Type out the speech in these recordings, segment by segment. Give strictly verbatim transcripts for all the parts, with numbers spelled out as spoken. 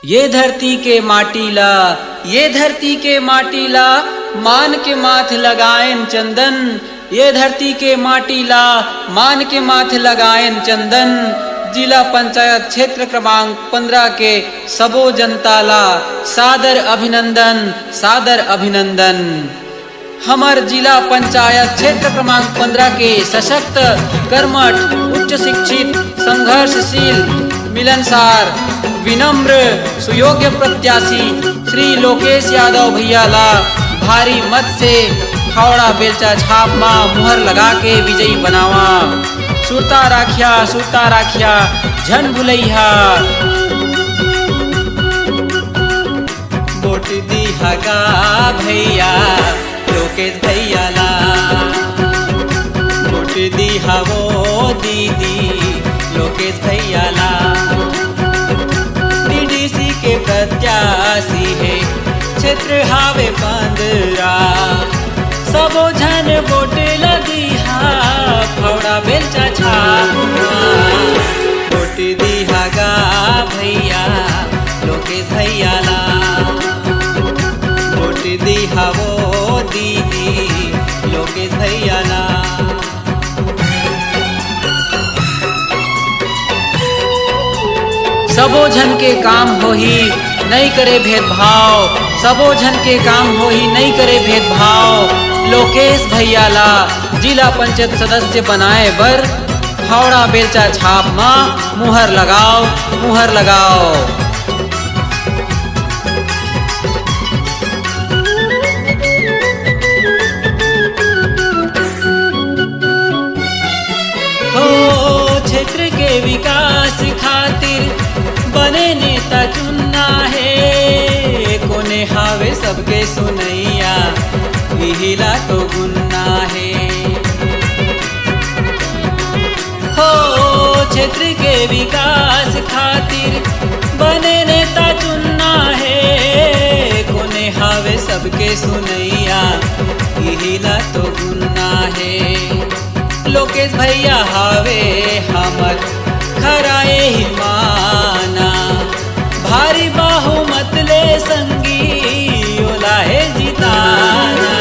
ये धरती के माटी ला, ये धरती के माटी ला, मान के माथ लगाएन चंदन। ये धरती के माटी ला, मान के माथ लगाएन चंदन। जिला पंचायत क्षेत्र क्रमांक पंद्रह के सबो जनता ला सादर अभिनंदन, सादर अभिनंदन। हमर जिला पंचायत क्षेत्र क्रमांक पंद्रह के सशक्त, कर्मठ, उच्च शिक्षित, संघर्षशील, मिलनसार, विनम्र, सुयोग्य प्रत्याशी श्री लोकेश यादव भैया ला भारी मत से फावड़ा बेलचा छाप मा मुहर लगा के विजयी बनावा। सुरता राखिया, सुरता राखिया, झन भुलैहा। वोट दिहा गा भैया लोकेश भैया ला, वोट दिहा वो दीदी लोकेश भैया ला। डीडीसी के प्रत्याशी हे क्षेत्र हावे पंद्रह, सबो झन वोट ला दिहा फावड़ा बेलचा छाप मा। वोट दिहा गा भैया लोकेश भैया ला, वोट दिहा वो दीदी लोकेश भैया ला। सबो झन के काम होही, नई करे भेदभाव। सबो झन के काम होही, नई करे भेदभाव। लोकेश भैया ला जिला पंचायत सदस्य बनाए बर फावड़ा बेलचा छाप मा मुहर लगाव, मुहर लगाव। हो क्षेत्र के विकास खातिर बने नेता चुनना हे, कोने हावे सबके सुनैया, इहिला तो गुनना हे। हो क्षेत्र के विकास खातिर बने नेता चुनना हे, कोने हावे सबके सुनैया, इहिला तो गुनना हे। लोकेश भैया हावे हमर खरा एही माना, भारी बहुमत ले संगी ओला हे जिताना।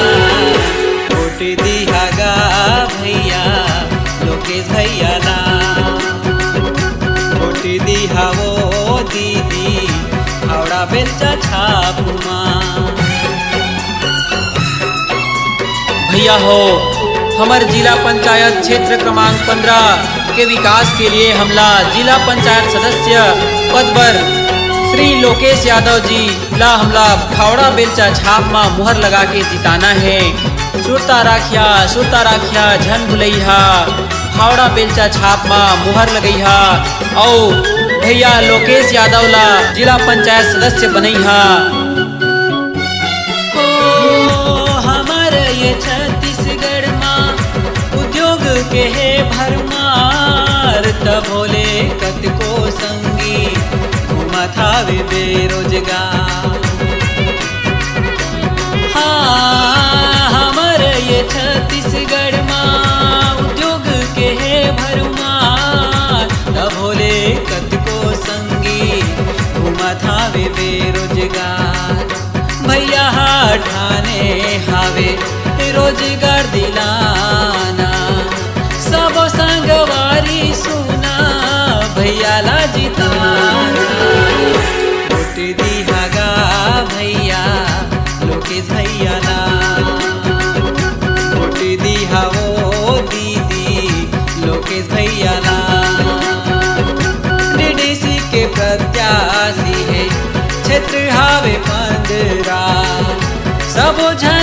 वोट दिहा गा भैया लोकेश भैया ला, वोट दिहा वो दीदी फावड़ा बेलचा छाप मा। भैया हो, हमर जिला पंचायत क्षेत्र क्रमांक पंद्रह के विकास के लिए हमला जिला पंचायत सदस्य पद बर श्री लोकेश यादव जी ला हमला फावड़ा बेलचा छाप मा मुहर लगा के जिताना हे। सुरता राखिया, सुरता राखिया, झन भुलैहा, फावड़ा बेलचा छाप मा मुहर लगैहा। अउ भैया लोकेश यादव ला जिला पंचायत सदस्य बनैहा। ओ, हमर ये छत्तीसगढ़ मा उद्योग के हे भरमार, तभो ले कतको संगी घूमत हावे बेरोजगार। हाँ, हमर ये छत्तीसगढ़ मा उद्योग के हे भरमार, तभो ले कतको संगी घूमत हावे बेरोजगार। भैया हा ठाने हावे रोजगार दिलाना, सबो संगवारी सुना भैया ला जिताना। वोट दिहा गा भैया लोकेश भैया ला, वोट दिहा वो दीदी लोकेश भैया ला। डीडीसी के प्रत्याशी हे क्षेत्र हावे पंद्रह, सबो झन